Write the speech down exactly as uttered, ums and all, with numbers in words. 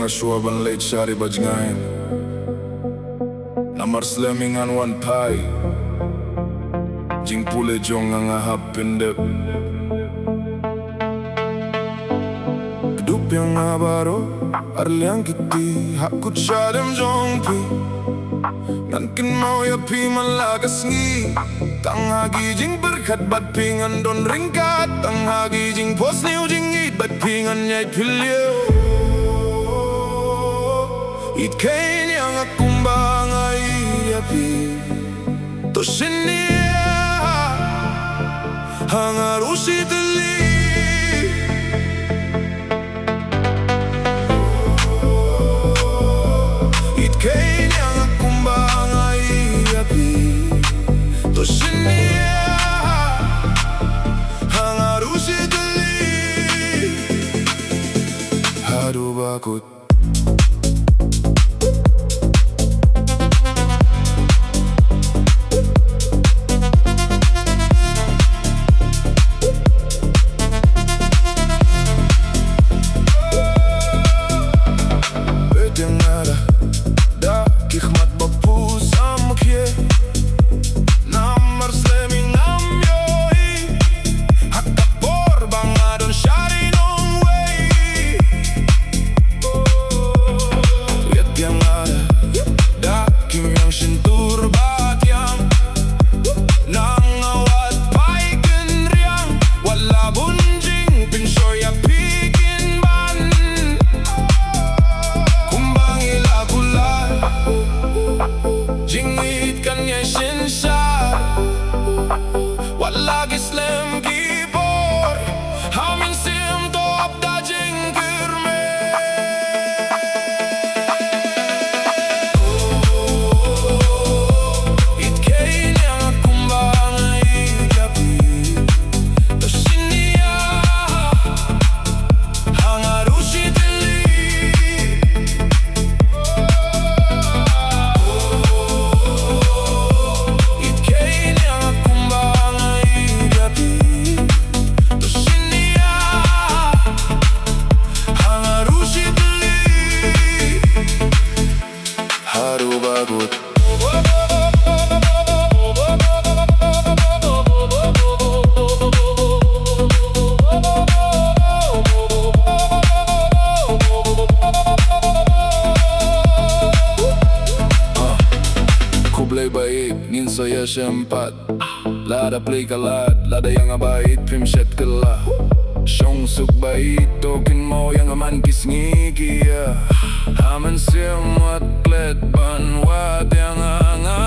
Shuwa ban leit sha ri ba jngai, namar slem ïa ngan wan phai. Jingpule jong nga nga hap pyndep. Kdup ïa nga baroh arliang kti ha kut shadem jong phi. Ngan kynmaw ïa phi man la ka sngi. Tang ha ki jingpyrkhat bad phi ngan don ryngkat. Tang ha ki jingphohsniew jingïeit bad phi ngan ïaid phylliew. Ïeit keiñ ïa nga kumba nga ïeit ïa phi. To shim ïa nga ha nga ruh shi tylli. Ïeit keiñ ïa nga kumba nga ïeit ïa phi. To shim ïa nga ha nga ruh shi tylli. Haduh ba kut. Peit ïa nga da, da ki khmat ba pus am khie. Namar slem ïa ngam ïohi ha ka por ba nga don sha ri nongwei. Peit ïa nga da, da ki miang shyntur ba thiang. Nang nga wat phai kynriang, wat la bun jingpynshoi ïa phi kin ban. Kumba ngi la kular, jingïeit kan ïai synshar. Wat la ki slem ki bor, ha mynsiem to ap da jingkyrmen. Ïeit keiñ ïa nga kumba nga ïeit ïa phi. To shim ïa nga ha nga ruh shi tylli. Ïeit keiñ ïa nga kumba nga ïeit ïa phi. To shim ïa nga ha nga ruh shi tylli. Haduh ba kut. Ah, khublei ba ïeit, ngin sa ïashem pat. Lada plie ka lad, lada ïa nga ba ïeit phim shet kylla. Shong suk ba ïeit, to kynmaw ïa nga man ki sngi ki ïa. Ha mynsiem wat klet ban wad ïa nga, nga